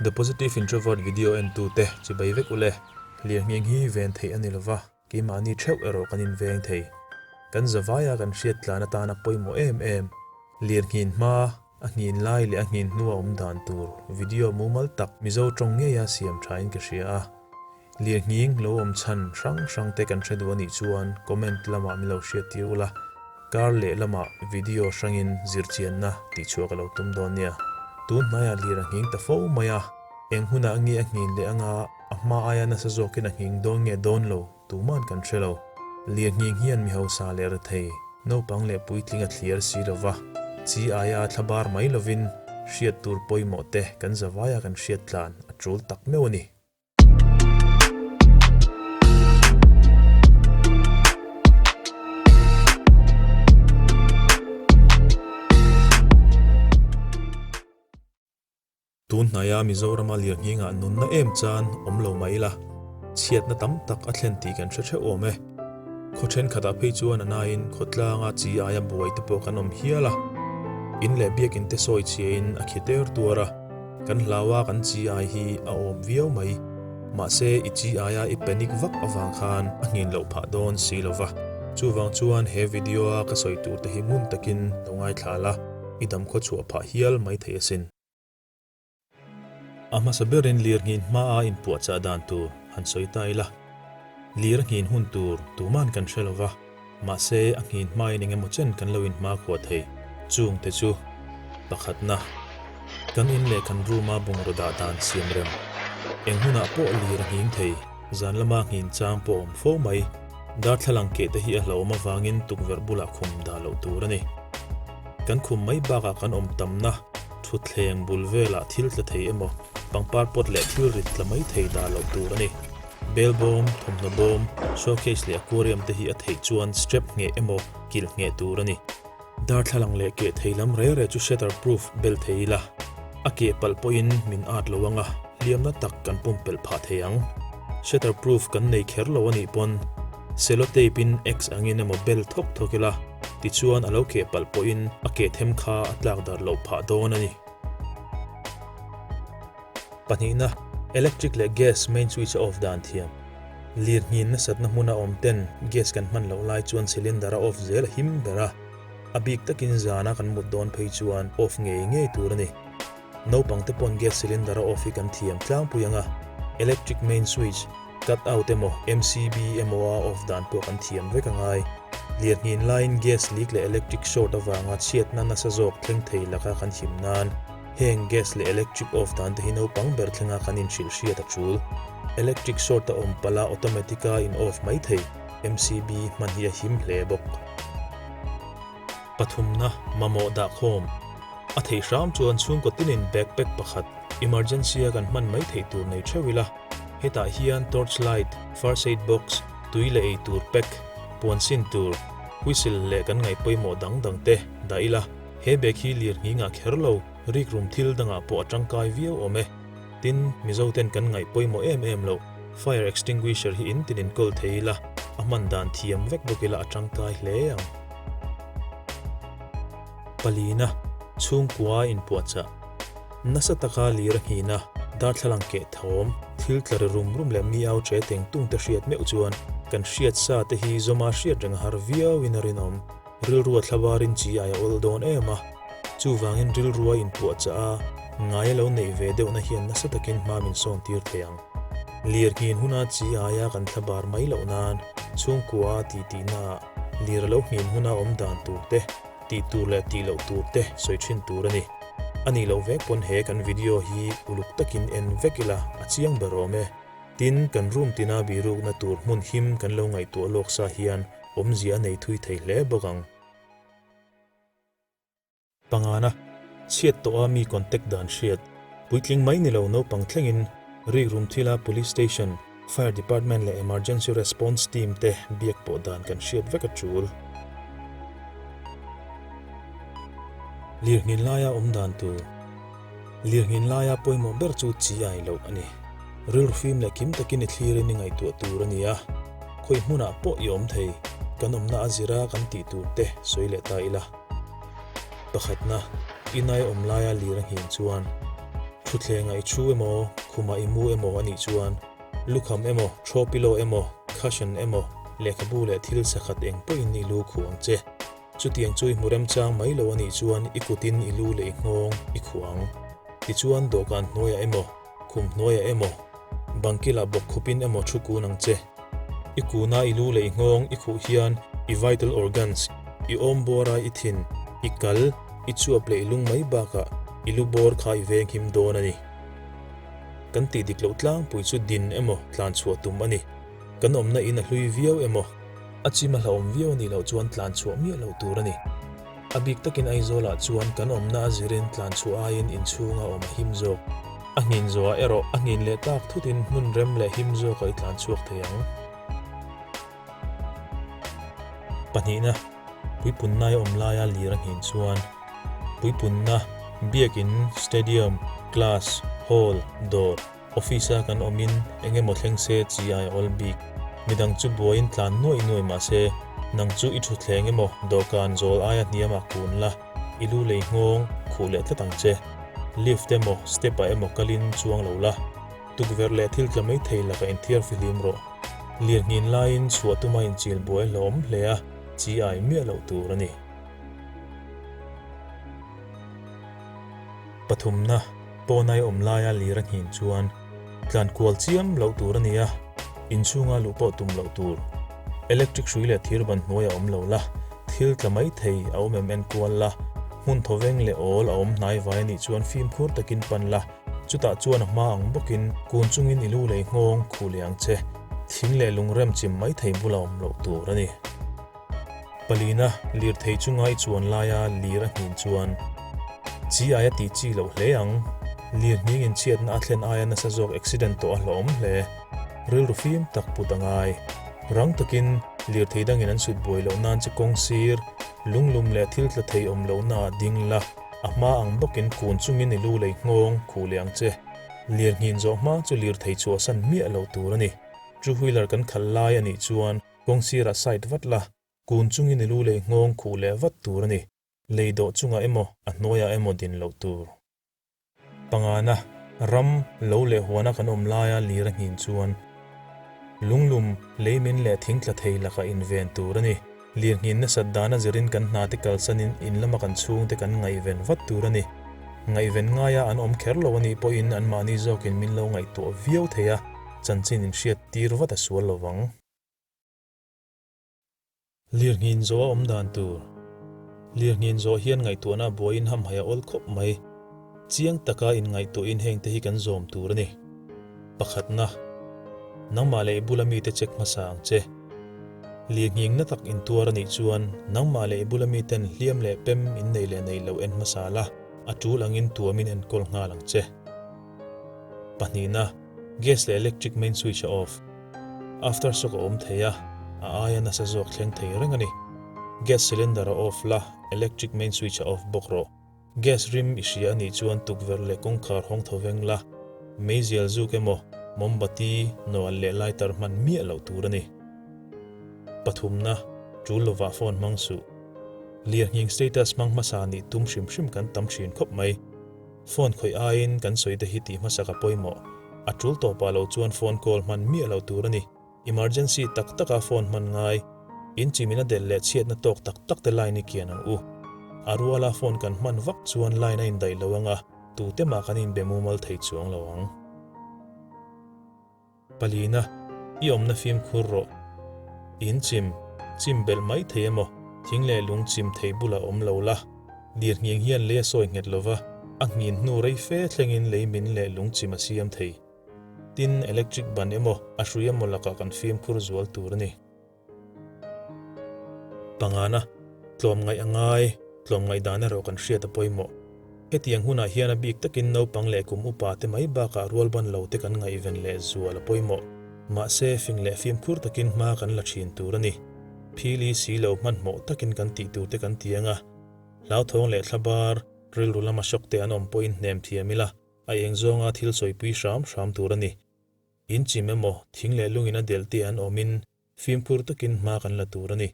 The Positive Introvert video entute chibai vek ule. Lirnghing hi ven theih a ni lova, keimahni theuh erawh kan inveng thei. Kan zavaia kan hriat tlan atana pawimawh em em. Lirnghin hma, a nghin lai leh a nghin hnua awm dan tur video mumal tak Mizo tawng ngeia siam thain ka hria a. Lirnghing lo awm chhan hrang hrang te kan hre duh a nih chuan comment lamah min lo hriat tir ula, kar leh lamah video hrangin zirchianna tihchhuah ka lo tum dawn nia. Tun hnaiah lir a nghing ta fo mai a, eng hunah nge a nghin leh anga a hma aia nasa zawkin a nghing dawn nge dawn lo tuman kan hre lo. Lirnghing hian mi hausa leh rethei, naupang leh puitling a thliar si lova, chi aia thlabar mai lovin hriat tur pawimawh te kan zavaia kan hriat tlan a tul tak meuh a ni. Tun hnaia Mizorama lirnghingah nunna em chan awm lo mah ila, chhiatna tam tak a thlen tih kan hre theuh awm e. Khaw thenkhatah phei chuan a nain khawtlanga chi aia buai te pawh kan awm hial a. In leh biakinn te sawi chhiain a khi ter tuar a. Kan hlau a kan chi ai hi a awm viau mai. Mahse i chi aia i panic vak avang khan a nghin loh phah dawn si lo va. Chuvang chuan he video a ka sawi tur te hi ngun takin lo ngaithla la, i dam khaw chhuah phah hial mai thei asin. A hmasa berin lir nghin hma a inpuahchah dan tur han sawi ta ila. Lir a nghin hun tur tuman kan hre lo va. Mahse, a nghin hmain eng emaw chen kan lo inhmakhua thei. Chung te chu, pakhatna, kan in leh kan room-a bungraw dah dan siam rem. Eng hunah pawh lir a nghing thei, zan lama nghin chang pawh a awm fo mai. Darthlalang keh te hi a hlauhawm avangin tukverh bulah khum dah loh tur a ni. Kan khum mai bakah kan awm tamna, thutthleng bul velah thil tla thei emaw, pangpar pot leh thil rit tla mai thei dah loh tur a ni. Bel bawm, thawmhnaw bawm, showcase leh aquarium te hi a theih chuan strap ngheh emaw kilh ngheh tur a ni. Darthlalang leh keh thei lam reh reh chu shatter proof bel thei ila, a keh palh pawhin min at lo anga hliamna tak kan pumpelh phah thei ang. Shatter proof kan nei kher lo a nih pawn cello tape in X angin emaw bel thawk thawk ila, tichuan a lo keh palh pawhin a keh them kha a tlak darh loh phah dawn a ni. Pahnihna, Electric leh gas main switch a off dan thiam. Lirnghin nasatna hmuna awm ten gas kan hman loh lai chuan cylinder a off zel a him ber a, a bik takin zana kan mut dawn phei chuan off ngei ngei tur a ni. Naupang te pawn gas cylinder a off hi kan thiam tlangpui ang a, electric main switch, cut out emaw MCB emaw a off dan pawh kan thiam vek a ngai. Lirnghin laiin gas leak leh electric short avanga chhiatna nasa zawk thleng thei laka kan him nan, Heng gas leh electric off dan te hi naupang ber thlenga kan inhrilh hriat a tul. Electric short a awm palh a automatic a in off mai thei. MCB hman hi a him hle bawk. Pathumna, mamawh dah khawm. A theih hram chuan chhungkaw tinin backpack pakhat, emergency a kan hman mai theih tur nei theuh ila. Hetah hian torch light, first aid box, tui leh ei tur pack, puan sin tur, whistle leh kan ngaih pawimawh dang dang te dah ila. He bag hi lir nghingah kher lo, rikrum thil dangah pawh a tangkai viau awm e. Tin, Mizo ten kan ngaih pawimawh em em loh, fire extinguisher hi in tin inkawl thei ila, a hman dan thiam vek bawk ila a tangkai hle ang. Palina, chhungkua inpuahchah. Nasa taka lir a nghin a, darthlalang keh thawm, thil tla ri rum rum leh mi au che teng tung te hriat meuh chuan kan hriat sa te hi zawma hriat reng a har viauin a rinawm. Rilrua thlabarin chi ai a awl dawn em a, chuvangin rilrua inpuahchah a, ngai a lo neih ve deuhna hian nasa takin hma min sawn tir thei ang. Lir nghin huna chi aia kan thlabar mai loh nan chhungkua a tih tihnaah lir a lo nghin huna awm dan tur te, tih tur leh tih loh tur te sawi thin tur a ni. A nih loh vek pawn he kan video hi uluk takin en vek ila a chiang ber awm e. Tin, kan room tina bihrukna tur hmun him kan lo ngaihtuah lawk sa hian awmzia a nei thui thei hle bawk ang. Pangana, chhiat tawha mi contact dan hriat, puitling mai ni lo naupang thlengin rikrum thila Police Station, Fire Department leh Emergency Response Team te biak pawh dan kan hriat vek a tul. Lirnghin laia awm dan tur. Lirnghin laia pawimawh ber chu chi ai loh a ni. Rilru fim leh kim takin i thlirin i ngaihtuah tur a ni a, khawi hmunah pawh i awm thei, kan awmna a zira kan tih tur te sawi leh ta ila. Pakhatna, inai awm laia lir a nghin chuan. Thutthlengah i thu emaw, khumah i mu emaw a nih chuan lukham emaw, throw pillow emaw, cushion emaw, lehkhabu leh thil sakhat eng pawhin i lu khuh ang che. Chutiang chu i hmu remchang mai lo a nih chuan i kutin i lu leh i nghawng i khuh ang. Tichuan dawhkan hnuaiah emaw, khum hnuaiah emaw, bangkilah bawk khupin emaw thu kun ang che. I kuna i lu leh i nghawng i khuh hian i vital organs, i awm bawra i thin, i kal, i chuap leh i lung mai bakah i lu bawr kha i veng him dawn a ni. Kan tih dik loh tlangpui chu din emaw tlan chhuah tum a ni. Kan awmna in a hlui viau emaw, a chim a hlauhawm viau a nih loh chuan tlan chhuah miah loh tur a ni. A bik takin Aizawlah chuan kan awmna a zirin tlan chhuah aiin inchhunga awm a him zawk. A nghin zawhah erawh a nghin leh tak thutin hmun rem leh him zawkah i tlan chhuak thei ang. Pahnihna, Puipunna i awm laia lir a nghin chuan Puipunna, Biakin, Stadium, Class, Hall, Dawr, Office-a kan awmin eng emaw thleng se chi ai a awl bik. Midang chu buaiin tlan nuaih nuaih mah se, nang chu i thutthleng emaw dawhkan zawl aia hniamah kun la, i lu lei nghawng khuh leh tlat ang che. Lift emaw step-ah emaw kalin chuang lo la, tukverh leh thil tla mai thei lakah inthiar fihlim rawh. Lirnghin laiin chhuah tuma inchil buai hlawm hle a, chi ai miah loh tur a ni. Pathumna, Pawnai awm laia lir a nghin chuan tlan kual chiam loh tur a ni a, inchhunga luh pawh tum loh tur. Electric hrui leh thir ban hnuai a awm lo la, thil tla mai thei a awm em en kual la, hmun thawveng leh awl a awm hnai vai a nih chuan fimkhur takin pan la, chutah chuan a hma ang bawkin kun chungin i lu lei nghawng khuh leh ang che. Thing leh lungrem chim mai thei bula awm loh tur a ni. Palina, lirthei chunga i chuan laia lir a hnin chuan chi aia tih chi loh hle ang. Lir hning inchhiatna a thlen aia nasa zawk accident tawh a hlawhawm hle. Rilru fim tak put a ngai. Rang takin lirthei dangin an sut buai loh nan che kawng sir, lunglum leh thil tla thei awm lohna ah ding la, a hma ang bawkin kun chungin i lu lei nghawng khuh leh ang che. Lir hnin zawh hma chu lirthei chhuahsan miah loh tur a ni. Two wheeler kan khalh lai a nih chuan Kawng sirah side vat la, kun chungin i lu lei nghawng khuh leh vat tur a ni. Lei dawh chungah emaw, a hnuaiah emaw din loh tur. Pangana, ram, lo leh huana kan awm laia lir a nghin chuan lunglum, leimin leh thing tla thei lakah inven tur a ni. Lir nghin nasat dana zirin kan hna te kalsanin in lama kan chhungte kan ngaihven vat tur a ni. Ngaihven ngaia an awm kher lo a nih pawhin anmahni zawkin min lo ngaihtuah viau thei a, chanchin inhriat tir vat a sual lo vang. Lirnghin zawh a awm dan tur. Lirnghin zawh hian ngaihtuahna a buaiin hamhaih a awl khawp mai. Chiang taka inngaihtuahin hengte hi kan zawm tur a ni. Pakhatna, nangmah leh i bula mite check hmasa ang che. Lirnghing na tak intuar a nih chuan nangmah leh i bula miten hliam leh pem in nei leh nei lo en hmasa la, a tul angin tuamin enkawl nghal ang che. Pahnihna, gas leh electric main switch a off. After shock a awm thei a, a aia nasa zawk thleng thei reng a ni. Gas cylinder a off la, electric main switch a off bawk rawh. Gas rim i hria a nih chuan tukverh leh kawngkhar hawng tho veng la, meizial zuk emaw, mombati, nawalh leh lighter hman miah loh tur a ni. Pathumna, tul lovah phone hmang suh. Lirnghing status hmang hmasa nih tum hrim hrim kan tam thin khawp mai. Phone khawih aiin kan sawi te hi tih hmasak a pawimawh. A tul tawpah lo chuan phone call hman miah lo tur a ni. Emergency tak taka phone hman ngai. In chimina delh leh chhiatna tawk tak tak te line i kian ang u. A ruala phone kan hman vak chuan line a indaih lo ang a, tute mah kan inbe mumal thei chuang lo ang. Palina, i awmna fimkhur rawh. In chim, chim belh mai thei emaw, thing leh lung chim thei bulah awm lo la. Lirnghing hian lei a sawi nghet lo va, a nghin hnu rei fe thlengin lei min leh lung chim a siam thei. Tin, electric ban emaw, a hrui emaw lakah kan fimkhur zual tur a ni. Pangana, tlawmngaih a ngai, tlawmngaih dan erawh kan hriat a pawimawh. Hetiang hunah hian a bik takin naupang leh kum upa te mai bakah rualban lo te kan ngaihven leh zual a pawimawh. Mahse, fing leh fimkhur takin hma kan la thin tur a ni. Phili si lo hmanhmawh takin kan tih tur te kan ti ang a, hlauthawng leh thlabar, rilru lama shock te an awm pawhin hnem thiam ila, a eng zawnga thil sawipui hram hram tur a ni. In chim emaw, thing leh lungin a delh te an awmin Fimkhur takin hma kan la tur a ni.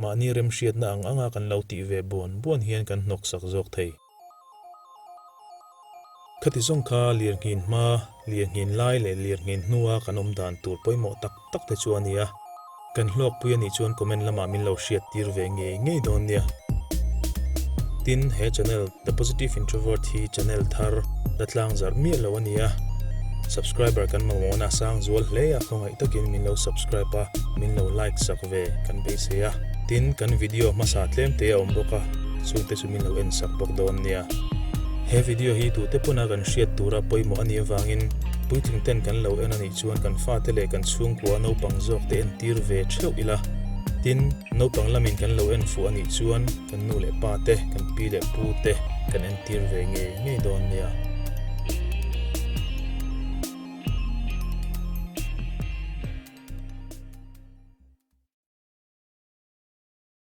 Mahni remhriatna ang anga kan lo tih ve buan buan hian kan hnawksak zawk thei. Khati zawng kha lirnghin hma, lirnghin lai leh lirnghin hnua kan awm dan tur pawimawh tak tak te chu a ni a. Kan hlawkpui a nih chuan comment lamah min lo hriat tir ve ngei ngei dawn nia. Tin, he channel The Positive Introvert hi channel thar la tlang zarh miah lo a ni a. Subscriber kan mamawhna a sang zual hle a, khawngaih takin min lo subscribe a, min lo like sak ve kan beisei a. Tin, kan video hmasa tlem te a awm bawk a, chungte chu min lo en sak bawk dawn nia. He video hi tute pawn a kan hriat tura pawimawh a nih avangin puitling ten kan lo en a nih chuan kan fate leh kan chhungkua naupang zawk te entir ve theuh ila. Tin, naupang lamin kan lo en fuh a nih chuan kan nu leh pa te, kan pi leh pu te kan entir ve ngei ngei dawn nia.